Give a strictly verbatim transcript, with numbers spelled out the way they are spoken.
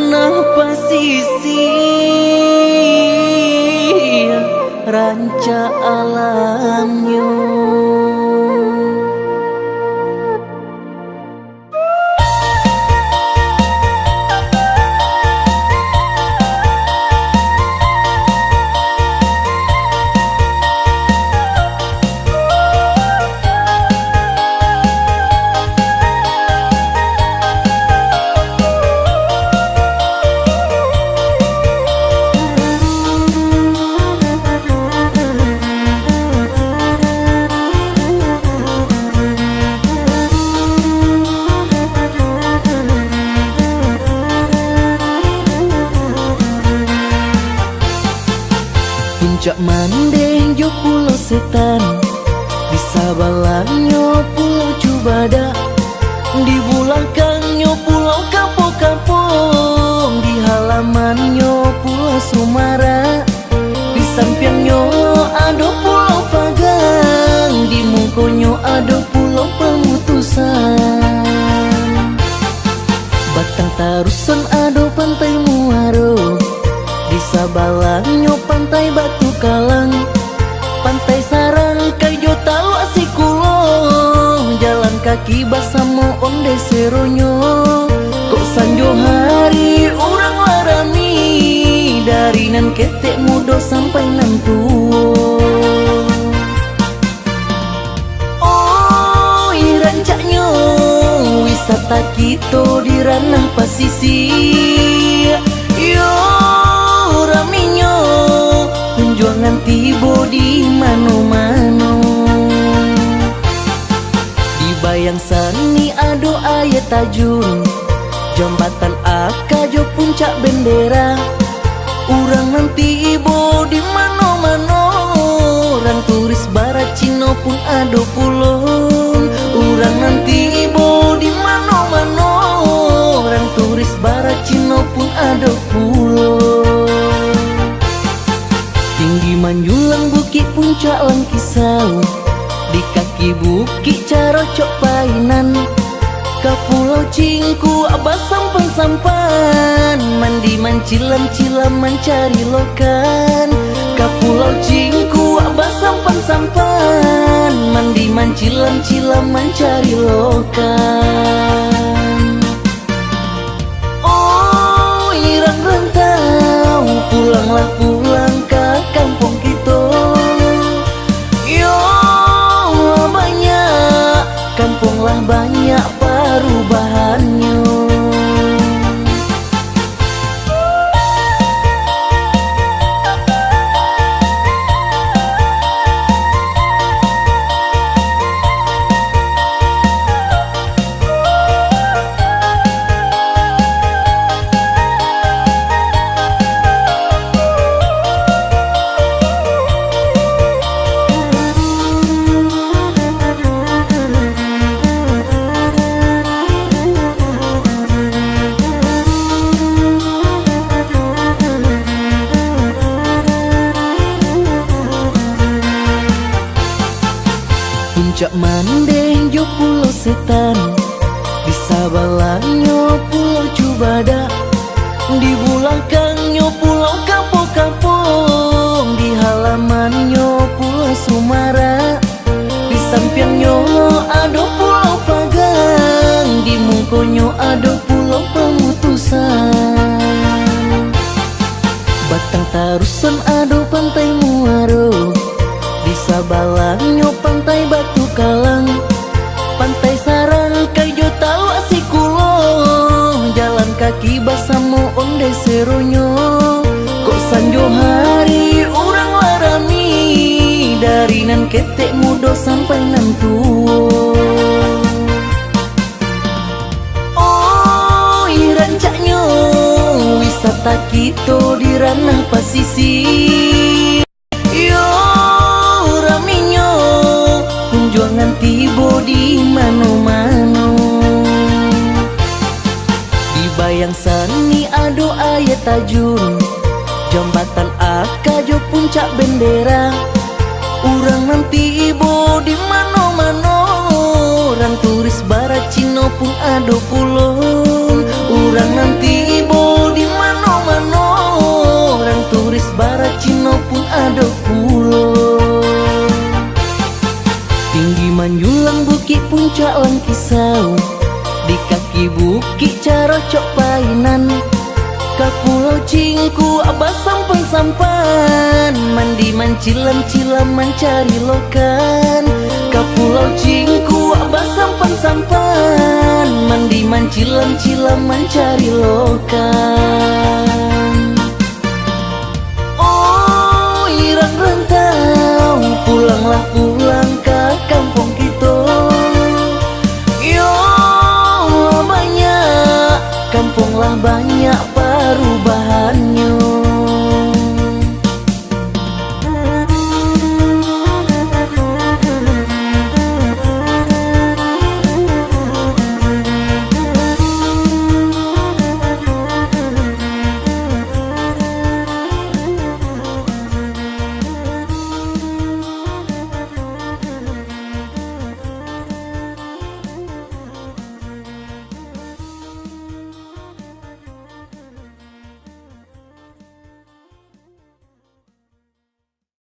Nah, pasisir rancak alamnyo. Puncak Mandeh jo Pulau Setan, di sabalahnyo Pulau Cubadak, di bulakangnyo Pulau Kapo-Kapong, di halamannyo Pulau Sumarak, di sampiangnyo ado Pulau Pagang, di mukonyo ado Pulau Pamutusan. Batang Tarusan ado Pantai Muaro, di sabalahnyo Pantai Batu Kalang, Pantai Sarangkai jo Taluak Sikulo, jalan kaki basamo onde seronyo. Kok sanjo hari urang lah rami, dari nan ketek mudo sampai nan tuo. Oi, rancaknyo wisata kito di ranah pasisia. Yo, raminyo kunjuangan tibo di mano-mano. Di Bayang Sani ado aia tajun, jambatan Aka jo Puncak Bendera. Urang nan tibo di mano-mano, urang turis bara Cino pun ado pulo. Urang nan tibo di mano-mano, urang turis bara Cino pun ado pulo. Tinggi manjulang Bukik Puncak Langkisau, di kaki bukik carocok painan. Ka Pulau Cingkuak basampan-sampan, mandi mancilam-cilam mancari lokan. Ka Pulau Cingkuak basampan-sampan, mandi mancilam-cilam mancari lokan. Oi, urang rantau, pulanglah pulang ka kampuang kito. Yo, lah banyak, kampuang lah banyak parubahannyo. Puncak Mandeh jo Pulau Setan, di sabalahnyo Pulau Cubadak, di bulakangnyo Pulau Kapo-Kapong, di halamannyo Pulau Sumarak, di sampiangnyo ado Pulau Pagang, di mukonyo ado Pulau Pamutusan. Batang Tarusan ado Pantai Muaro, di sabalahnyo Pantai Batu Kalang, Pantai Sarangkai jo Taluak Sikulo, jalan kaki basamo onde seronyo. Kok sanjo hari urang lah rami, dari nan ketek mudo sampai nan tuo. Oi, rancaknyo wisata kito di ranah pasisia. Yo, raminyo kunjuangan tibo di mano-mano. Di Bayang Sani ado aia tajun, jambatan Aka jo Puncak Bendera. Urang nan tibo di mano-mano, urang turis bara Cino pun ado pulo. Urang nan tibo di Cingkuak basampan-sampan, mandi mancilam-cilam mancari lokan. Ka Pulau Cingkuak basampan-sampan, mandi mancilam-cilam mancari lokan. Oi urang rantau, pulanglah pulang ka kampuang kito. Yo lah banyak, kampuang lah banyak parubahan.